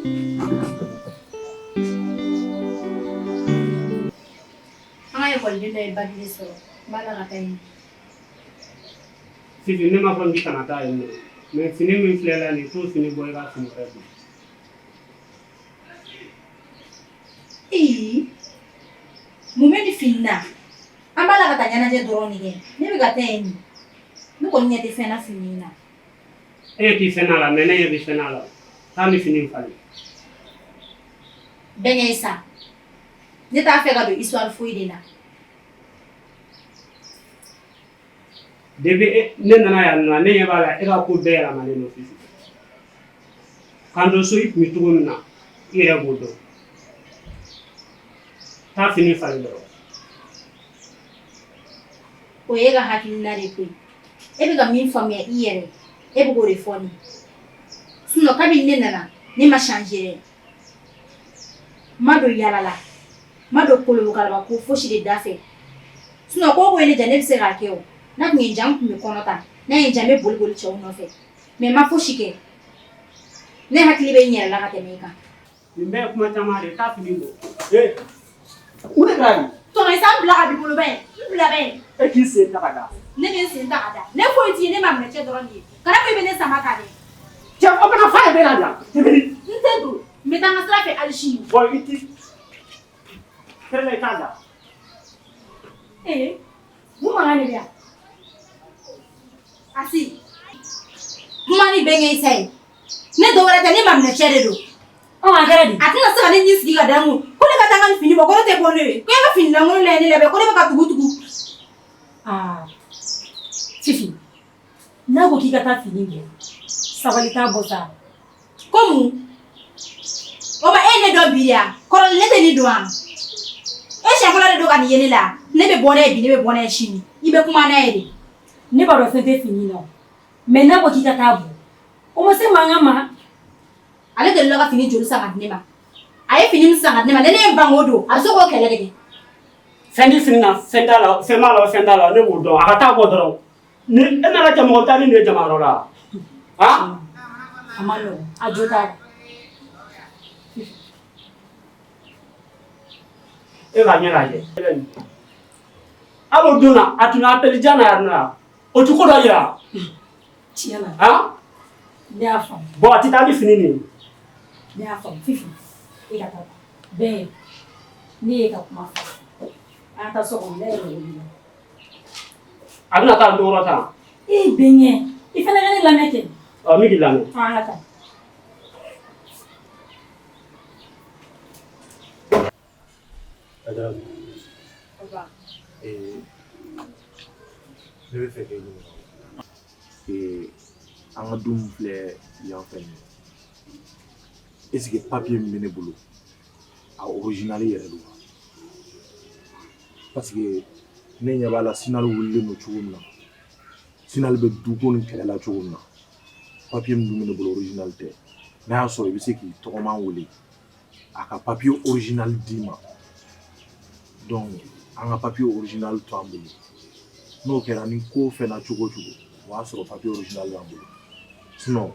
An ka ekɔliden dɔ ye bac de sɔrɔ n b'a la ka taa yen. Fifi ne m'a fɔ k'i kana taa yen nɔ mais fini min filɛ la nin t'o fini bɔ i ka fini wɛrɛ don. Ee mun bɛ nin fini na an b'a la ka taa ɲɛnajɛ dɔrɔn de kɛ ne bɛ ka taa yen nin ne kɔni ɲɛ tɛ fɛn na fini in na. E ɲɛ tɛ fɛn na la mais ne ɲɛ bɛ fɛn na la taa nin fini in falen. Bɛnkɛ ye sa ne t'a fɛ ka don histoire foyi de la. Depuis ne nana yan nɔ ne ɲɛ b'a la e ka ko bɛɛ yɛlɛmalen don Fifi. K'an to so i tun bɛ cogo min na i yɛrɛ b'o dɔn. Taa fini falen dɔrɔn. O y'e ka hakilina de koyi e bɛ ka min faamuya i yɛrɛ e bɛ k'o de fɔ ne ye sinon kabini ne nana ne ma changer dɛ n ma don yala la n ma don kolobokalaba ko fosi de da fɛ sinon ko o ko ye ne diya ne bɛ se k'a kɛ o n'a tun ye n diya n tun bɛ kɔnɔ ta n'a ye n diya n bɛ boli boli cɛw nɔfɛ mais n ma fosi kɛ ne hakili bɛ n yɛrɛ la ka tɛmɛ e kan. Nin bɛɛ ye kuma caman de ye taa fini bɔ. Ee mun de kɛra nin? Tɔnɔ sa n bila ka b'i bolo bani n bila bani. E k'i sen ta ka da. Ne bɛ n sen ta ka da ne foyi t'i ye ne maminɛ cɛ dɔrɔn de ye kana fɔ i bɛ ne sama ta dɛ. Cɛ o fana fa ye bɛ na bila. N tɛ don n bɛ taa n ka sira fɛ hali sini. Bon i ti kɛrɛ i t'a da. Ee mun mankan de bɛ yan? Asi kuma ni bɛnkɛ Isa ye ne dɔ wɛrɛ tɛ ne maminɛ cɛ de don. Ɔ a kɛra di? A tɛna se ka ne ɲin sigi ka da n kun ko ne ka taa n ka nin fini bɔ ko ne tɛ bɔ n'o ye ko e ka fini lankolon lajɛ ne la bɛ ko ne bɛ ka tugu tugu. Aa Fifi n'a ko k'i ka taa fini bɔ sabali t'a bɔ sa. Ko mun? O ma e ye ne dɔn bi de wa? Kɔrɔlen ne tɛ nin dɔn wa? E siɲɛ fɔlɔ de don ka nin ye ne la ne bɛ bɔ n'a ye bi ne bɛ bɔ n'a ye sini i bɛ kuma n'a ye de. Ne b'a dɔn fɛn tɛ fini na o mais n'a ko k'i ka taa bɔ o ma se mankan ma. Ale delila ka fini joli san ka di ne ma a ye fini min san ka di ne ma ni ne ye n ban k'o don a bɛ se k'o kɛlɛ de kɛ. Fɛn tɛ fini na fɛn t'a la fɛn b'a la fɛn t'a la ne b'o dɔn a ka taa bɔ dɔrɔn ni e nana cɛ mɔgɔ taa ni nin ye jamayɔrɔ la han. A ma nɔgɔn a jo t'a la. E ka ɲɛ lajɛ hali o don na a tun bɛ appel jan na yan nɔ o tɛ ko dɔ yira. Tiɲɛ na. Han. Ne y'a faamu. Bon a tɛ taa ni fini nin ye. Ne y'a faamu Fifi e ka taa bɛn ne y'e ka kuma faamu an ka taa so kɔnɔ ne yɛrɛ mago b'i la. A bɛna taa don yɔrɔ tan. E bɛnkɛ i fana ka ne lamɛn kɛ. Ɔ n bɛ k'i lamɛn. An ka taa. Ajaratu ne bɛ fɛ k'e ɲininka an ka du min filɛ yan fɛ nin ye est-ce que papier min bɛ ne bolo a original yɛrɛ don wa parce que ne ɲɛ b'a la Sinali wulilen don cogo min na Sinali bɛ duko ni kɛlɛ la cogo min na papier min dun bɛ ne bolo original tɛ n'a y'a sɔrɔ i bɛ se k'i tɔgɔma wele a ka papier original d'i ma donc an ka papier original to an bolo n'o kɛra ni ko fɛnna cogo o cogo o y'a sɔrɔ papier original b'an bolo sinon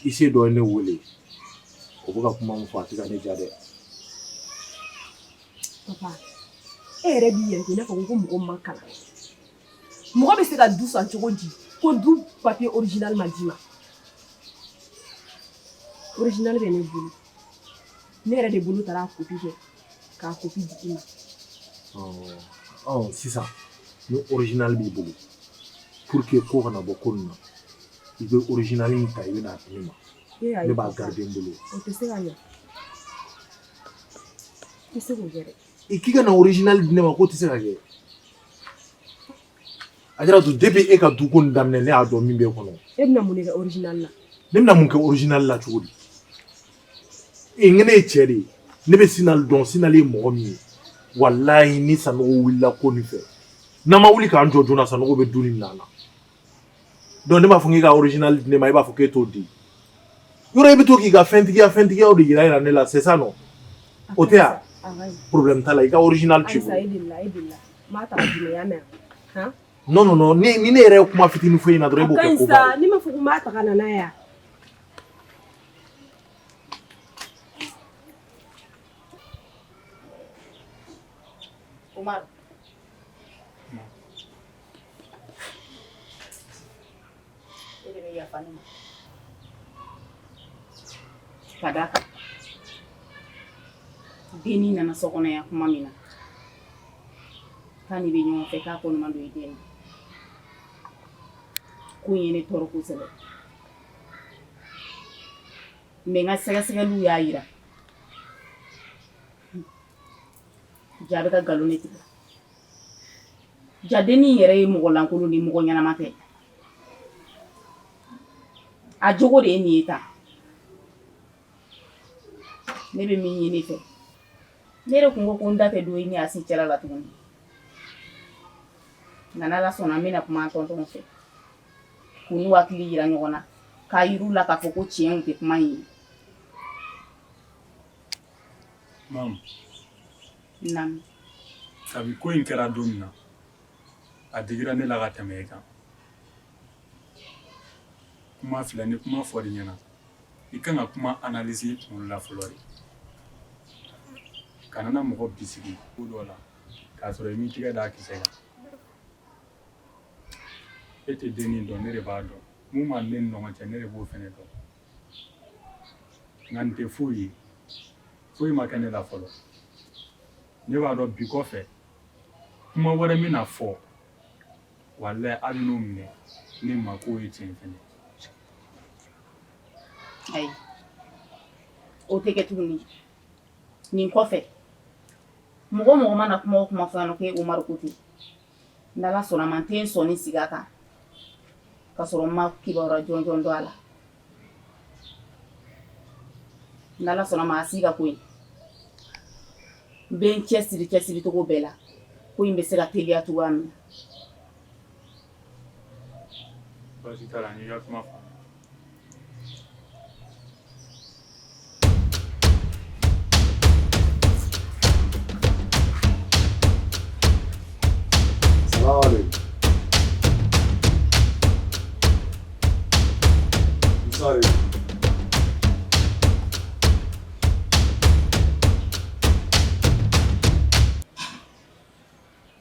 huissier dɔ ye ne wele o bɛ ka kuma min fɔ a tɛ ka ne diya dɛ. Papa e yɛrɛ b'i yɛrɛ kɛ i n'a fɔ ko mɔgɔ ma kalan mɔgɔ bɛ se ka du san cogo di ko du papier original ma d'i ma original bɛ ne bolo ne yɛrɛ de bolo taara a kopi kɛ k'a kopi di i ma. Ɔ sisan ni original b'i bolo pour que ko kana bɔ ko nin na i bɛ original in ta i bɛ n'a di ne ma ne b'a garder n bolo. O tɛ se ka ɲɛ i tɛ se k'o kɛ dɛ. I k'i ka na original di ne ma k'o tɛ se ka kɛ. Ajaratu depuis e ka duko nin daminɛ ne y'a dɔn min b'e kɔnɔ. E bɛna mun de kɛ original la? Ne bɛna mun kɛ original la cogo di? E n ko ne ye cɛ de ye ne bɛ Sinali dɔn Sinali ye mɔgɔ min ye walayi ni Sanogo wulila ko nin fɛ n'an ma wuli k'an jɔ joona Sanogo bɛ du nin minɛ an na donc ne b'a fɔ k'e ka original di ne ma e b'a fɔ k'e t'o di yɔrɔ i bɛ to k'i ka fɛntigiya fɛntigiyaw de yira yira ne la c'est ça non o tɛ yan problème t'a la i ka original to i bolo. Ayisa e delila e delila n b'a ta k'a d'i ma i y'a mɛn wa? Non non non ni ne yɛrɛ ye kuma fitinin fɔ e ɲɛna dɔrɔn e b'o kɛ koba ye. A ka ɲi sa ne m'a fɔ ko n b'a ta ka na n'a ye wa? Umaru. E de bɛ yafa ne ma. Ka d'a kan dennin nana so kɔnɔ yan kuma min na k'a n'i bɛ ɲɔgɔn fɛ k'a kɔnɔma don i den na ko in ye ne tɔɔrɔ kosɛbɛ mais n ka sɛgɛsɛgɛliw y'a jira ja bɛ ka nkalon de tigɛ ja dennin yɛrɛ ye mɔgɔ lankolon de mɔgɔ ɲɛnama tɛ a jogo de ye nin ye tan ne bɛ min ɲini i fɛ ne yɛrɛ kun ko ko n da tɛ don i ni Asi cɛla la tuguni nka n'Ala sɔnna n bɛna kuma an tɔntɔn fɛ k'u n'u hakili yira ɲɔgɔn na k'a yir'u la k'a fɔ ko tiɲɛ tɛ kuma in ye. Mamu. Naamu. Kabi ko in kɛra don min na a digira ne la ka tɛmɛ e kan kuma filɛ ni kuma fɔr'i ɲɛna i kan ka kuma analyser i kunkolo la fɔlɔ de kana na mɔgɔ bisigi ko dɔ la k'a sɔrɔ i m'i tigɛ d'a kisɛ kan e tɛ dennin dɔn ne de b'a dɔn mun b'a ne ni ɲɔgɔn cɛ ne de b'o fɛnɛ dɔn nka nin tɛ foyi ye foyi ma kɛ ne la fɔlɔ ne b'a dɔn bi kɔfɛ kuma wɛrɛ bɛna fɔ walayi a bɛn'o minɛ ne ma k'o ye tiɲɛ fɛnɛ ayi o tɛ kɛ tuguni nin kɔfɛ mɔgɔ o mɔgɔ mana kuma o kuma fɔ yan k'e Umaru ko ten n'Ala sɔnna ma n tɛ n sɔnin sigi a kan ka sɔrɔ n ma kibaruya jɔnjɔn dɔn a la n'Ala sɔnna ma a si ka ko in n bɛ n cɛsiri cɛsiri cogo bɛɛ la ko in bɛ se ka teliya cogoya min na. Baasi t'a la n y'i ka kuma faamu. Salaamaaleykum. Musa de don.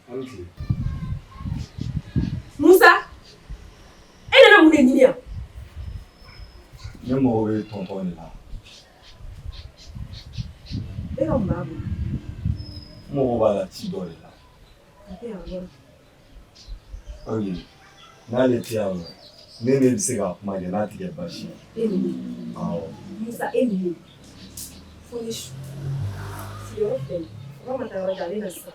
A ni tile. Musa e nana mun de ɲini yan Ne mago bɛ tɔntɔn de la. E ka mun b'a bolo N mago b'a la ci dɔ de la. A tɛ yan a bɔra. Ok n'ale tɛ yan nɔ ne ne bɛ se ka kuma kɛ n'a tɛ kɛ baasi ye. E ni ne. Awɔ. Musa e ni ne fo ni su sigiyɔrɔ filɛ nin ye mɔgɔ ma taa yɔrɔ jan a bɛ na sisan.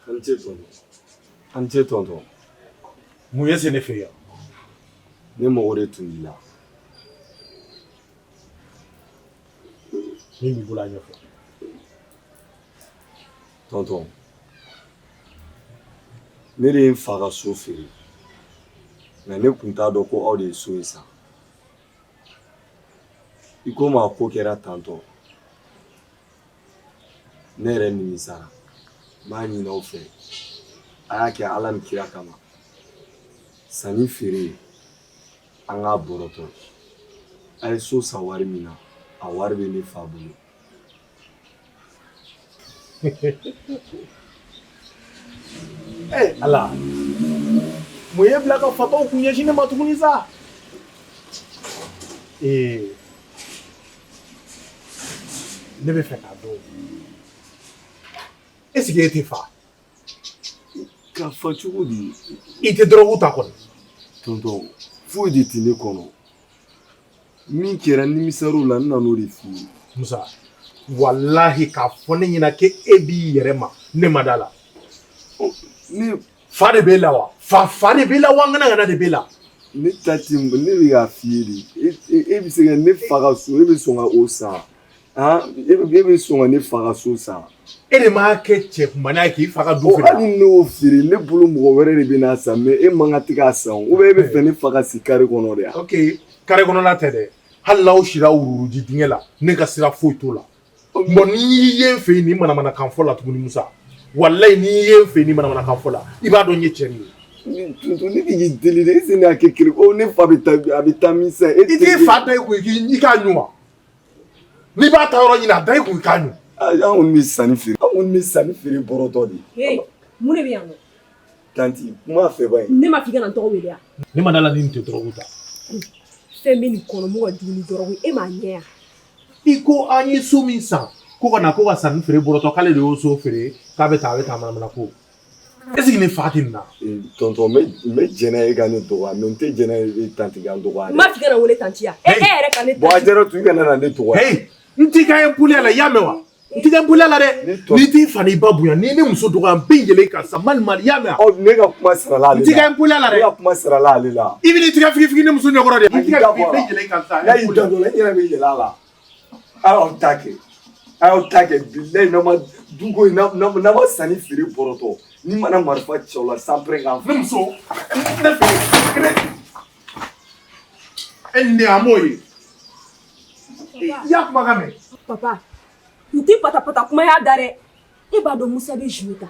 A ni ce tonton. A ni ce tonton. Mun y'e se ne fɛ yan? Ne mago de tun b'i la. Min b'i bolo a ɲɛfɔ. Tonton. Ne de ye n fa ka so feere. Nka ne tun t'a dɔn ko aw de ye so in san. I komi a ko kɛra tantɔ. Ne yɛrɛ nimisara. N b'a ɲini aw fɛ. A y'a kɛ Ala ni kira kama. Sanni feere an k'a bɔrɔtɔ. A ye so san wari min na, a wari bɛ ne fa bolo. Ee Ala mun y'e bila ka fatɔw kun ɲɛsin ne ma tuguni sa? Ee ne bɛ fɛ k'a dɔn est ce que e tɛ fa? Ka fa cogo di? I tɛ dɔrɔgu ta kɔni? Tonton foyi de tɛ ne kɔnɔ. Min kɛra n nimisar'o la n nan'o de f'i ye. Musa walahi k'a fɔ ne ɲɛna k'e b'i yɛrɛ ma ne ma da la. Ne fa de b'e la wa? Fa fa de b'e la wa ŋanaŋana de b'e la? Ne ta tɛ ne bɛ k'a f'i ye de e bɛ se ka ne fa ka so e bɛ sɔn ka o san. E bɛ sɔn ka ne fa ka so san. E de m'a kɛ cɛ kunbaya ye k'i fa ka du feere. Hali ne y'o feere, ne bolo mɔgɔ wɛrɛ de bɛ n'a san, mais e man kan tɛ k'a san. Ou bien e bɛ fɛ ne fa ka si carré kɔnɔ de wa? Ok, carré kɔnɔla tɛ dɛ. Hali n'aw sira wuruji dingɛ la, ne ka sira foyi t'o la. Bon, n'i y'i ye n fɛ yen nin manamanakan fɔ la tuguni Musa, walayi n'i y'i ye n fɛ yen nin manamanakan fɔ la, i b'a dɔn n ye cɛ min ye. Tonton, ne bɛ k'i deli de, est ce que ne y'a kɛ kelen ko ne fa bɛ taa, a bɛ taa min sisan? I t'i fa da i kun i k'a ɲun wa? N'i b'a ta yɔrɔ ɲini, a da i kun i k'a ɲun. An kɔni bɛ sanni feere, an kɔni bɛ sanni feere bɔrɔtɔ de. Hey, mun de bɛ yan nɔ? Tanti, kuma fɛ ba ye. Ne ma f'i ka na n tɔgɔ wele wa? Ne ma da la ni nin tɛ dɔrɔgu ta. Fɛn bɛ nin kɔnɔ mun ka jugu ni dɔrɔgu ye, e m'a ɲɛ yan. I ko an ye so min san, ko ka na ko ka sanni feere bɔrɔtɔ, k'ale de y'o so feere, k'a bɛ taa a bɛ taa manamana ko. Est ce que ne fa tɛ nin na? Tonton, n bɛ jɛn i ka ne dɔgɔya, mais n tɛ jɛn i tanti ka n dɔgɔya dɛ. N m'a f'i ka na wele tanti ya. E yɛrɛ ka ne. Bon, a jɛra tun, i kana na ne dɔgɔya. Hey, n t'i ka impoliya la, i y'a mɛn wa? N t'i ka impoliya la dɛ. N'i t'i fa n'i ba bonya, n'i ne muso dɔgɔya, n bɛ yɛlɛ i kan sa mali mali, i y'a mɛn wa? Ɔ, ne ka kuma sarala ale la. N t'i ka impoliya la dɛ. Ne ka kuma sarala ale la. I bɛ n'i tigɛ figi figi ne muso ɲɛkɔrɔ de. I tigɛ figi, n bɛ yɛlɛ i kan sa. N'a y'i da dɔ la, i yɛrɛ bɛ yɛlɛ a la. A y'aw ta kɛ. A y'aw ta kɛ bilayi, n'aw ma duko in, n'aw ma sanni feere bɔrɔtɔ, ni mana marifa ci aw la sanpɛrɛn kan. Ne muso, ne fɛ e ni ne an b'o ye. I y'a kumakan mɛn. Papa, n tɛ patapata kuma y'a da dɛ. E b'a dɔn Musa bɛ jouer ta,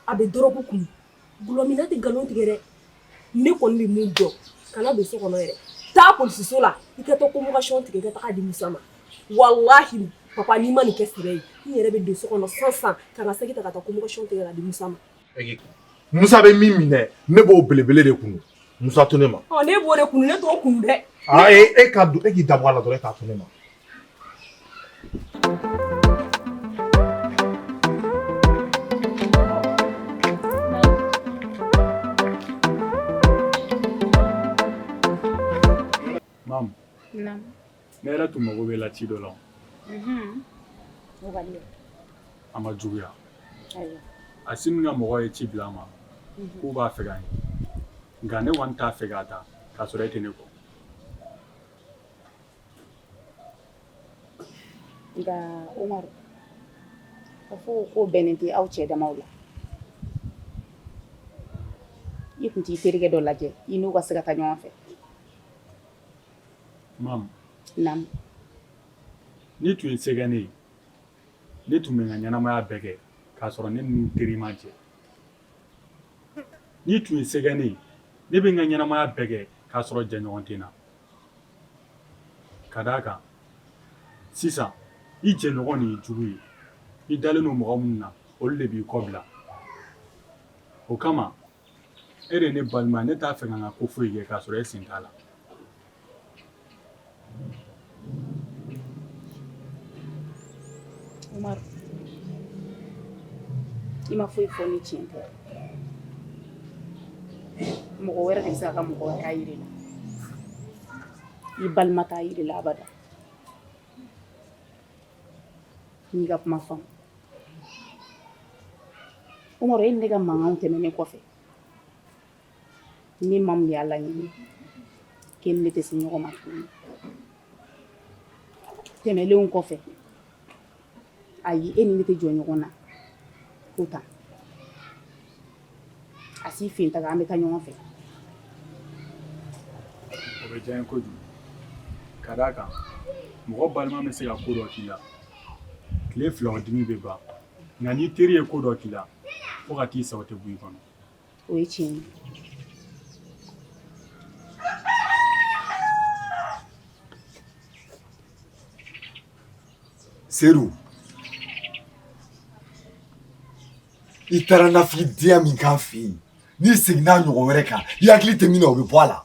a bɛ dɔrɔgu kun. Gulɔmina tɛ nkalon tigɛ dɛ. Ne kɔni bɛ min dɔn, kana don so kɔnɔ yɛrɛ. Taa polisiso la, i ka taa convocation tigɛ, i ka taga di Musa ma. Walahi papa, n'i ma nin kɛ sɛbɛ ye, n yɛrɛ bɛ don so kɔnɔ sisan sisan ka n ka saki ta ka taa convocation tigɛ ka di Musa ma. Musa bɛ min minɛ, ne b'o belebele de kunu. Musa to ne ma. Ɔ, ne b'o de kunu, ne t'o kunu dɛ. Aa, e ka don, e k'i dabɔ a la dɔrɔn, e k'a to ne ma. Mamu. Naamu. Ne yɛrɛ tun mago bɛ la ci dɔ la. O ka di. A ma juguya. Ayiwa. Asimi ka mɔgɔ ye ci bila a ma k'u b'a fɛ ka n ye, nka ne kɔni t'a fɛ k'a ta k'a sɔrɔ e tɛ ne kɔ. Nka Umaru, a fɔ ko bɛnnen tɛ aw cɛ damaw la. I tun t'i terikɛ dɔ lajɛ, i n'o ka se ka taa ɲɔgɔn fɛ. Mamu. Naamu. N'i tun ye se kɛ ne ye, ne tun bɛ n ka ɲɛnamaya bɛɛ kɛ k'a sɔrɔ ne ni n teri ma jɛ. N'i tun ye se kɛ ne ye, ne bɛ n ka ɲɛnamaya bɛɛ kɛ k'a sɔrɔ jɛɲɔgɔn tɛ n na. Ka d'a kan sisan i jɛɲɔgɔn de y'i jugu ye, i dalen don mɔgɔ minnu na, olu de b'i kɔ bila. O kama e de ye ne balima, ne t'a fɛ ka n ka ko foyi kɛ k'a sɔrɔ e sen t'a la. Umaru, i ma foyi fɔ ni tiɲɛ tɛ. Mɔgɔ wɛrɛ de bɛ se ka mɔgɔ wɛrɛ yira i la. I balima t'a yira i la abada. N'i ka kuma faamu. Umaru, e ni ne ka mankanw tɛmɛnen kɔfɛ, ne Mamu y'a laɲini k'e ni ne tɛ se ɲɔgɔn ma tuguni. Tɛmɛnlenw kɔfɛ, ayi, e ni ne tɛ jɔ ɲɔgɔn na ko tan. A s'i fen taga, an bɛ taa ɲɔgɔn fɛ. O bɛ diya n ye kojugu, ka d'a kan mɔgɔ balima bɛ se ka ko dɔ k'i la, tile 2 o dimi bɛ ban, nka n'i teri ye ko dɔ k'i la, fo ka t'i sa o tɛ bɔ i kɔnɔ. O ye tiɲɛ ye. Sedu, i taara nafigidenya min k'an fɛ yen, n'i seginna a ɲɔgɔn wɛrɛ kan, i hakili tɛ min na, o bɛ bɔ a la.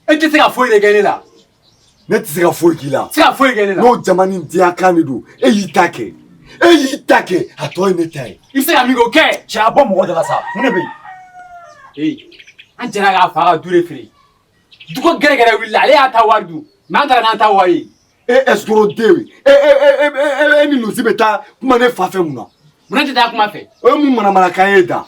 E tɛ se ka foyi de kɛ ne la. Ne tɛ se ka foyi k'i la. Se ka foyi kɛ ne la. N'o jama ni diya kan de don, e y'i ta kɛ. E y'i ta kɛ, a tɔ ye ne ta ye. I bɛ se ka min kɛ o kɛ. Cɛ, a bɔ mɔgɔ da la sa, mun de bɛ yen? Ee, an jɛra k'a fa ka du de feere. Duko gɛrɛgɛrɛ wulila, ale y'a ta wari dun. Mais an taara n'an ta wari ye. E escroc den, e e e e e ni Lusi bɛ taa kuma ne fa fɛ mun na? Munna tɛ taa kuma fɛ? O ye mun manamanakan ye da?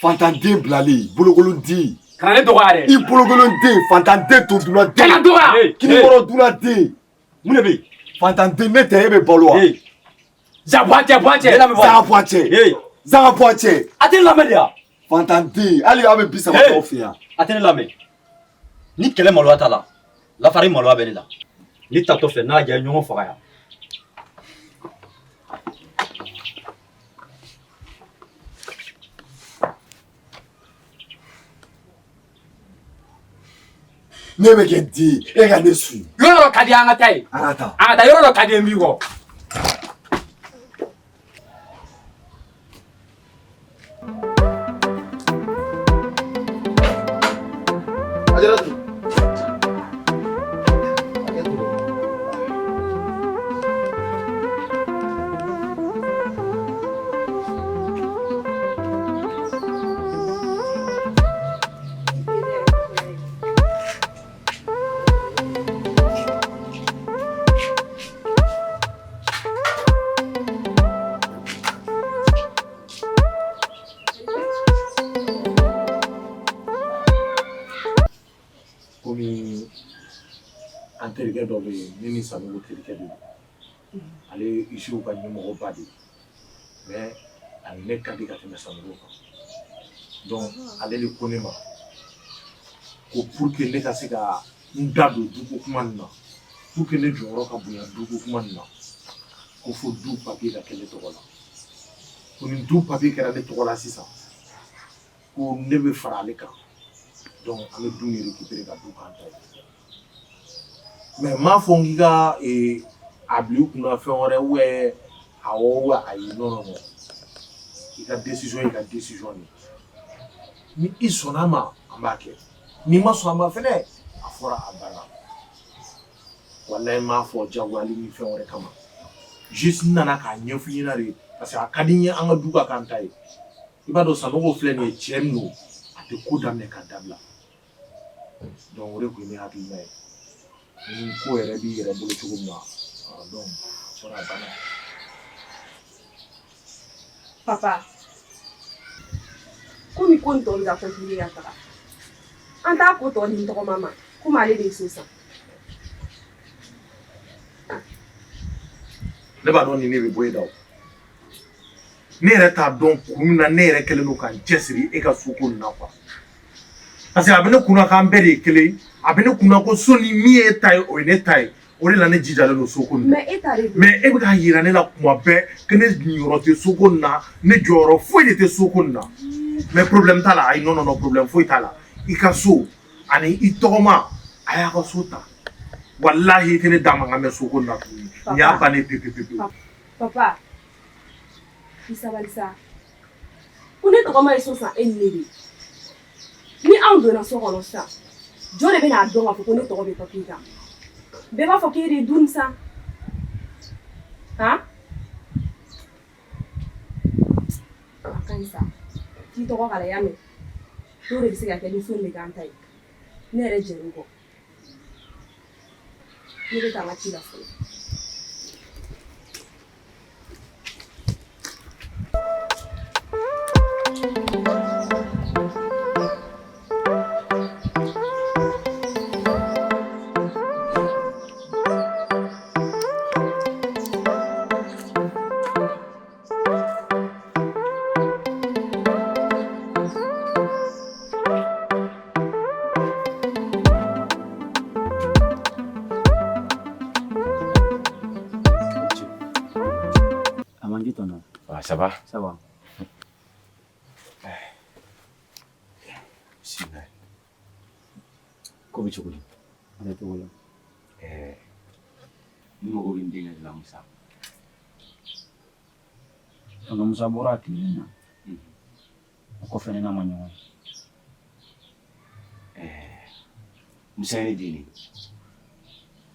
Fantanden bilalen, bolokolonden. Kana ne dɔgɔya dɛ. I bolokolonden, fantanden, todunna den. Kana dɔgɔya. Kinikɔrɔ dunna den. Mun de bɛ yen? Fantanden ne tɛ, e bɛ balo wa? Zabuwacɛ, buwacɛ. Ne lamɛn. Zagabuwacɛ. Zagabuwacɛ. A tɛ ne lamɛn de wa? Fantanden, hali aw bɛ 30 t'aw fɛ yan. A tɛ ne lamɛn. Ni kɛlɛ maloya t'a la, lafari maloya bɛ ne la. Ni tatɔ filɛ, n'a diya ɲɔgɔn faga yan. Ne bɛ kɛ di e ka ne su. Yɔrɔ dɔ ka di an ka taa yen. An ka taa. An ka taa yɔrɔ dɔ ka di n b'i kɔ. Ajaratu. Komi an terikɛ dɔ bɛ yen, ne ni Sanogo terikɛ de don, ale ye huissier ka ɲɛmɔgɔba de ye, mais ani ne ka di ka tɛmɛ Sanogo kan. Donc ale de ko ne ma ko pour que ne ka se ka n da don duko kuma nin na, pour que ne jɔyɔrɔ ka bonya duko kuma nin na, ko fo du papier ka kɛ ne tɔgɔ la, ko ni du papier kɛra ne tɔgɔ la sisan, ko ne bɛ fara ale kan, donc an bɛ du nin récupérer ka du k'an ta ye. Mais n m'a fɔ n k'i ka a bila i kunna fɛn wɛrɛ ou bien awɔ ou ayi, non non non, i ka décision y'i ka décision de ye. Ni i sɔnna a ma, an b'a kɛ, n'i ma sɔn a ma fɛnɛ, a fɔra a banna. Walayi, n m'a fɔ diyagoyali ni fɛn wɛrɛ kama, juste n nana k'a ɲɛfɔ i ɲɛna de, parce que a ka di n ye an ka du ka k'an ta ye. I b'a dɔn Sanogo filɛ nin ye, cɛ min don, a tɛ ko daminɛ k'a dabila. Donc o de tun ye ne hakilina ye. Ni ko yɛrɛ b'i yɛrɛ bolo cogo min na, donc a fɔra a banna. Papa, komi ko nin tɔ bɛ ka compliquer ka taga, an t'a ko tɔ di n tɔgɔma ma, komi ale de ye so san. Ne b'a dɔn nin ne bɛ bɔ e da o. Ne yɛrɛ t'a dɔn kun min na ne yɛrɛ kɛlen don ka n cɛsiri e ka soko nin na quoi. Parce que a bɛ ne kunna k'an bɛɛ de ye kelen ye. A bɛ ne kunna ko so ni min ye e ta ye, o ye ne ta ye. O de la ne jijalen don soko nin na. Mais e ta de don. Mais e bɛ k'a yira ne la kuma bɛɛ que ne niyɔrɔ tɛ soko nin na, ne jɔyɔrɔ foyi de tɛ soko nin na. Mais problème t'a la, ayi, non non non, problème foyi t'a la. I ka so ani i tɔgɔma, a y'a ka so ta. Walahi, i tɛ ne da mankan mɛn soko nin na tuguni. Nin y'a bannen pewu pewu pewu. Papa, i sabali sa. Ko ne tɔgɔma ye so san e ni ne de ye. Ni anw donna so kɔnɔ sisan, jɔn de bɛna dɔn k'a fɔ ko ne tɔgɔ bɛ papiye kan? Bɛɛ b'a fɔ k'e de ye du nin san. Han? A ka ɲi sa. K'i tɔgɔ k'a la, y'a mɛn. N'o de bɛ se ka kɛ ni so nin bɛ k'an ta ye. Ne yɛrɛ jɛr'o kɔ. Ne bɛ taa n ka ci la fɔlɔ. A man di tɔnɔ. Ah, ça va? Ça va. Bismillah. Ko bɛ cogo di? A bɛ cogo la. Ɛɛ, n mago bɛ n denkɛ de la, Musa. Tonton Musa bɔra a tile na. O kɔfɛ ne n'a ma ɲɔgɔn ye. Ɛɛ, Musa ye ne den de ye.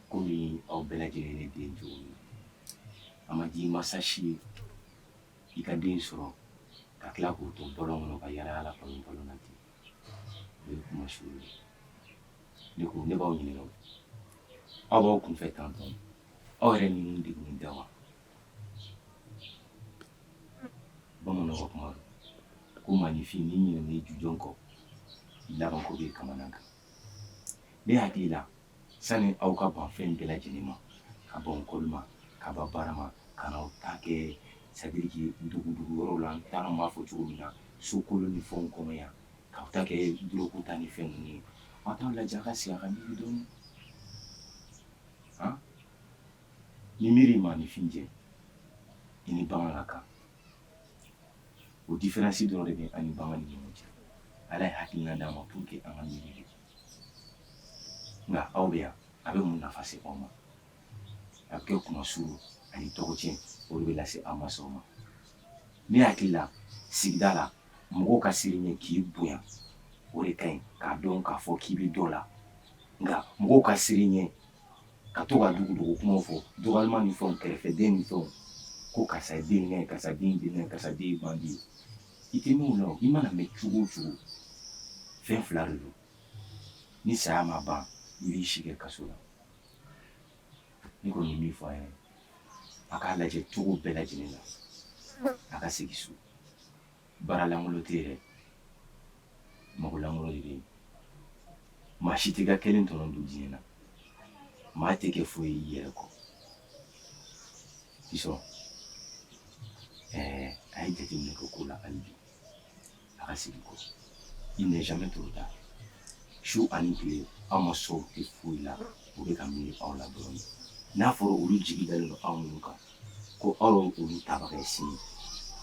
Komi aw bɛɛ lajɛlen ye ne den cogo min na. A ma di masa si ye i ka den sɔrɔ ka tila k'o to bɔlɔn kɔnɔ ka yala yala palon palon na ten. O ye kuma sugu ye. Ne ko ne b'aw ɲininka o. Aw b'aw kunfɛ tantɔ. Aw yɛrɛ ninnu degunnen tɛ wa? Bamananw ka kuma don. Ko maaninfin n'i ɲinɛna i jujɔn kɔ, i labanko b'i kamana gan. Ne hakili la, sani aw ka ban fɛn bɛɛ lajɛlen ma, ka Ka ban école ma, ka ban baara ma, ka n'aw ta kɛ c'est à dire que dugu yɔrɔw la, n t'a dɔn n b'a fɔ cogo min na, so kolon ni fɛnw kɔnɔ yan, k'aw ta kɛ drogue ta ni fɛn ninnu ye. Aw t'aw lajɛ, a ka sigi a ka miiri dɔɔni. Han, ni miiri maaninfin jɛ, i ni bagan ka kan. O différence dɔrɔn de bɛ an ni bagan ni ɲɔgɔn cɛ. Ala ye hakilina d'an ma pour que an ka miiri de. Nka aw bɛ yan, a bɛ mun nafa se aw ma? A bɛ kɛ kumasuru ani tɔgɔtiɲɛ, o de bɛ lase aw mansaw ma. Ne hakili la, sigida la, mɔgɔw ka siran i ɲɛ k'i bonya, o de ka ɲi, k'a dɔn k'a fɔ k'i bɛ dɔ la. Nka mɔgɔw ka siran i ɲɛ ka to ka dugudogo kumaw fɔ, dɔgɔyalima ni fɛnw, kɛrɛfɛden ni fɛnw, ko karisa ye den ye, karisa den ye, karisa den ye bandi ye. I tɛ mɛn o la o. I mana mɛn cogo o cogo, fɛn fila de don. Ni saya ma ban, i b'i si kɛ kaso la. Ne kɔni bɛ min fɔ a ɲɛna, a k'a lajɛ cogo bɛɛ lajɛlen na, a ka segin so. Baara lankolon tɛ yen dɛ, mɔgɔ lankolon de bɛ yen. Maa si t'i ka kelen tɔnɔ dun diɲɛ na. Maa tɛ kɛ foyi ye i yɛrɛ kɔ. Fisɔn, ɛɛ a ye jateminɛ kɛ ko la hali bi. A ka segin kɔ. Il n'est jamais trop tard. Su ani tile, aw mansaw tɛ foyi la, u bɛ ka miiri aw la dɔrɔn. N'a fɔra olu jigi dalen don aw minnu kan, ko aw ye olu tabaga ye sini,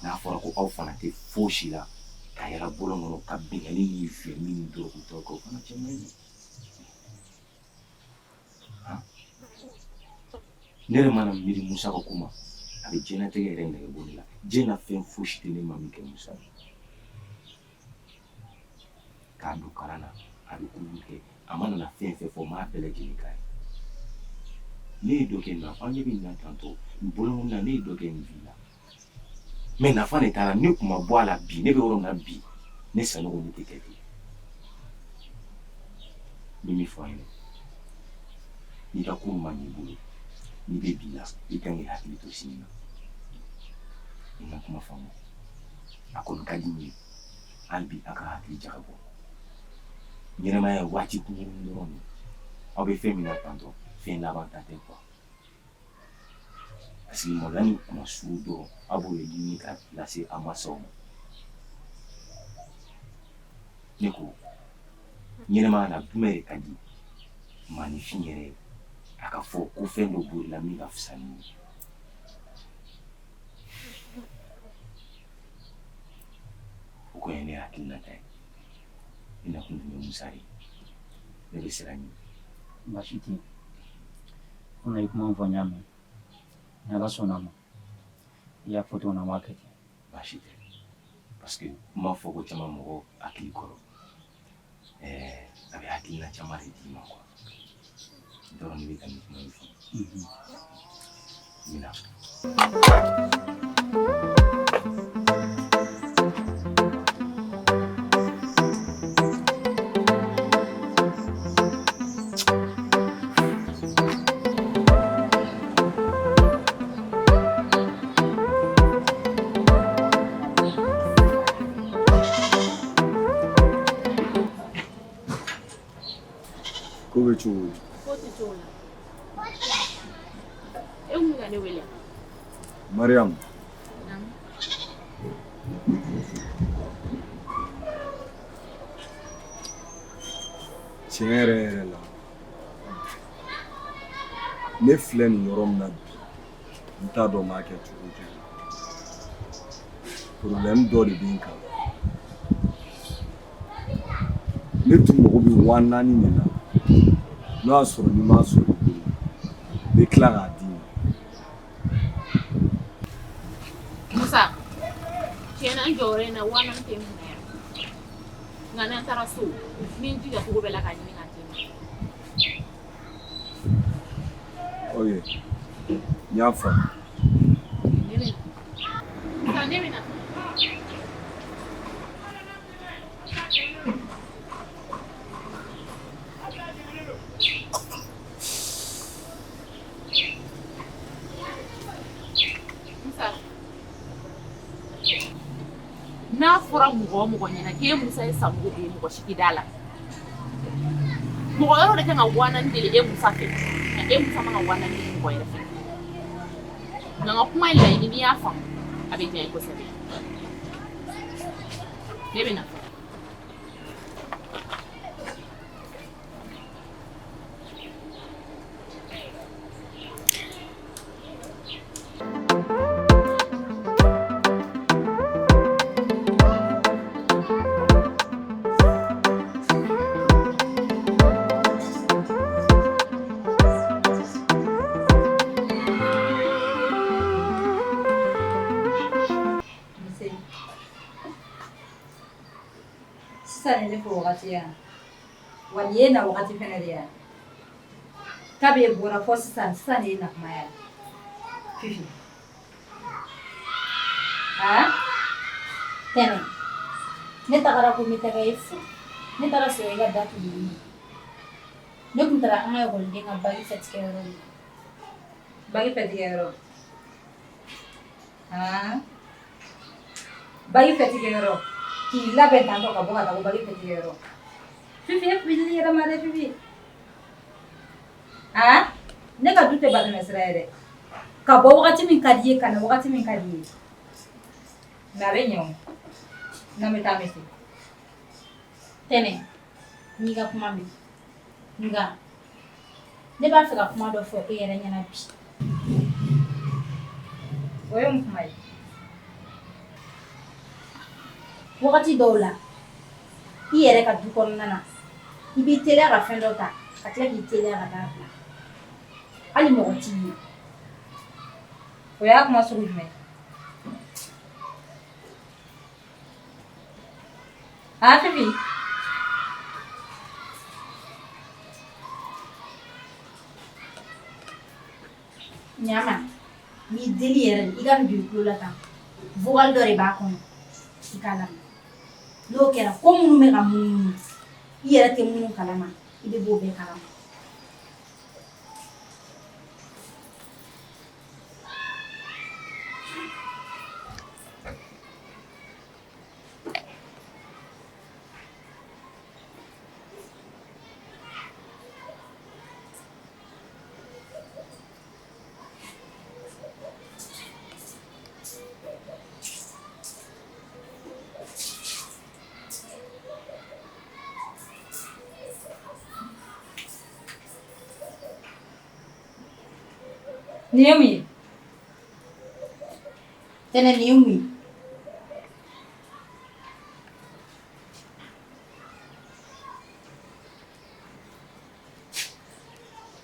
n'a fɔra ko aw fana tɛ fosi la, ka yala bɔlɔn kɔnɔ ka binkanni ni viol ni drogue taw kɛ, o fana cɛ man ɲi. Ne yɛrɛ mana miiri Musa ka ko ma, a bɛ diɲɛlatigɛ yɛrɛ nege bɔ ne la. Diɲɛ na fɛn fosi tɛ ne ma min kɛ Musa ye. K'a don kalan na, a bɛ kojugu kɛ, a mana na fɛn fɛn fɔ, n b'a bɛɛ lajɛlen k'a ye. Ne ye dɔ kɛ nin na, aw ɲɛ bɛ nin na tantɔ, nin bɔlɔn na, ne ye dɔ kɛ nin vie la. Mais nafa de t'a la, ne tun ma bɔ a la bi, ne bɛ yɔrɔ min na bi, ne Sanogo ne tɛ kɛ ten. N bɛ min fɔ a ɲɛna, n'i ka ko ma ɲɛ i bolo, n'i bɛ bi la, i kan k'i hakili to sini na. I ma kuma faamu. A kɔni ka di n ye hali bi a ka hakili jagabɔ. Ɲɛnamaya ye waati kunkurunnin dɔrɔn de ye. Aw bɛ fɛn min na tantɔ, fɛn laban ta tɛ quoi. Parce que maloya ni kunmasuru dɔrɔn, aw b'o de ɲini ka lase a mansaw ma. Ne ko ɲɛnamaya la, jumɛn de ka di maaninfin yɛrɛ ye, a ka fɔ ko fɛn dɔ b'o la min ka fisa ni ye? O kɔni ye ne hakilinata ye. Ne nakun tun ye Musa de ye. Ne bɛ sira ɲini. Baasi tɛ yen. Komi i ye kuma min fɔ, n y'a mɛn. Ni Ala sɔnna a ma, i y'a fɔ cogo min na, an b'a kɛ ten. Baasi tɛ, parce que kuma fɔ ko caman mɔgɔ hakili kɔrɔ, ɛɛ a bɛ hakilina caman de d'i ma quoi. N t'a dɔn n'i bɛ ka nin kuma in faamu. N bɛ na. Ko bɛ cogo di? Ko tɛ cogo la. E kun bɛ ka ne wele. Mariam. Naamu. Tiɲɛ yɛrɛ yɛrɛ la, ne filɛ nin yɔrɔ min na bi, n t'a dɔn n b'a kɛ cogo o cogo. Problème dɔ de bɛ n kan. Ne tun mago bɛ 4000 de la. N'o y'a sɔrɔ ni m'a sɔrɔ i bolo, n bɛ tila k'a d'i ma. Musa, tiɲɛ na n jɔyɔrɔ in na 4000 tɛ n kunna yan. Nka n'an taara so, n bɛ n jija cogo bɛɛ la k'a ɲini k'a d'i ma. Ok, n y'a faamu. Ne bɛ na. Musa, ne bɛ na. N'a fɔra mɔgɔ o mɔgɔ ɲɛna k'e Musa ye Sanogo ye, mɔgɔ si tɛ d'a la. Mɔgɔ wɛrɛw de kan ka 4000 deli e Musa fɛ, nka e Musa man ka 4000 deli mɔgɔ wɛrɛ fɛ. Nka n ka kuma in laɲini n'i y'a faamu, a bɛ diya n ye kosɛbɛ. Ne bɛ na. Sisan ne fo wagati yan wa nin ye na wagati fɛnɛ de yan kabi e bɔra fɔ sisan sisan de ye na kuma yan Fifi aa Tɛnɛ ne tagara ko n bɛ taga e fo ne taara sɔrɔ i ka da tugulen don ne tun taara an ka ekɔliden ka baki fɛtikɛyɔrɔ de la Baki fɛtikɛyɔrɔ aa baki fɛtikɛyɔrɔ k'i labɛn tantɔ ka bɔ ka taa ko baki fɛtikɛyɔrɔ Fifi e filili yɛrɛ ma dɛ Fifi aa ne ka du tɛ batɛmɛ sira ye dɛ ka bɔ wagati min ka di i ye ka na wagati min ka di i ye mais a bɛ ɲɛ o n'an bɛ taa an bɛ se Tɛnɛ n y'i ka kuma mɛn nka ne b'a fɛ ka kuma dɔ fɔ e yɛrɛ ɲɛna bi o ye mun kuma ye wagati dɔw la i yɛrɛ ka du kɔnɔna na i b'i teliya ka fɛn dɔ ta ka tila k'i teliya ka taa bila hali mɔgɔ t'i ye o y'a kuma sugu jumɛn a Fifi ɲama n b'i deli yɛrɛ de i ka nin don i tulo la tan vocal dɔ de b'a kɔnɔ i k'a lamɛn n'o kɛra ko minnu bɛ ka munumunu i yɛrɛ tɛ minnu kalama i bɛ b'o bɛɛ kalama Nin ye mun ye Tɛnɛ nin ye mun ye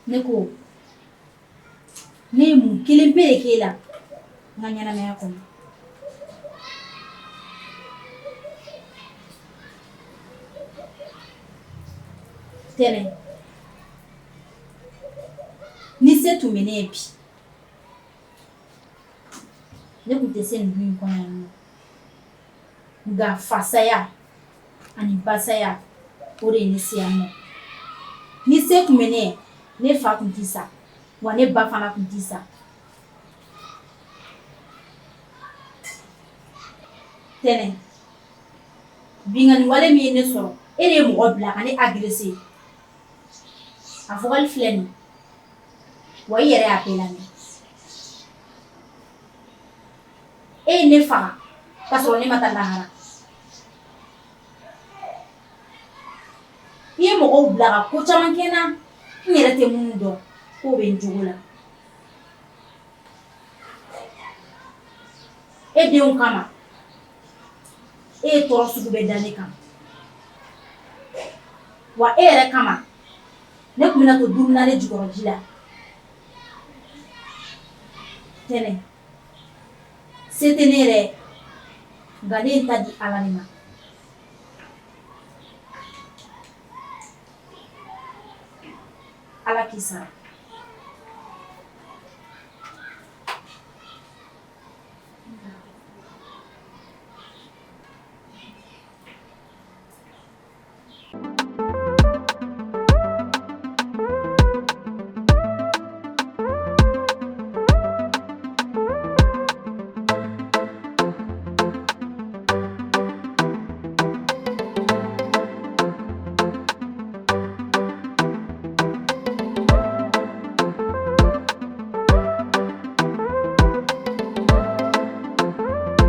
ne ko ne ye mun kelen pe de k'e la n ka ɲɛnamaya kɔnɔ Tɛnɛ ni se tun bɛ ne ye bi ne tun tɛ se nin du in kɔnɔ yan nɔ nka fasaya ani basaya o de ye ne se yan nɔ ni se tun bɛ ne ye ne fa tun tɛ sa wa ne ba fana tun tɛ sa Tɛnɛ binkanni wale min ye ne sɔrɔ e de ye mɔgɔ bila ka ne agresser a vocal filɛ nin wa i yɛrɛ y'a bɛɛ lamɛn e ye ne faga ka sɔrɔ ne ma taa lahara i ye mɔgɔw bila ka ko caman kɛ n na n yɛrɛ tɛ minnu dɔn k'o bɛ n jogo la e denw kama e ye tɔɔrɔ sugu bɛɛ da ne kan wa e yɛrɛ kama ne tun bɛna to duuru jukɔrɔ ji la Tɛnɛ se tɛ ne yɛrɛ nka ne ye n ta di Ala de ma Ala k'i sara.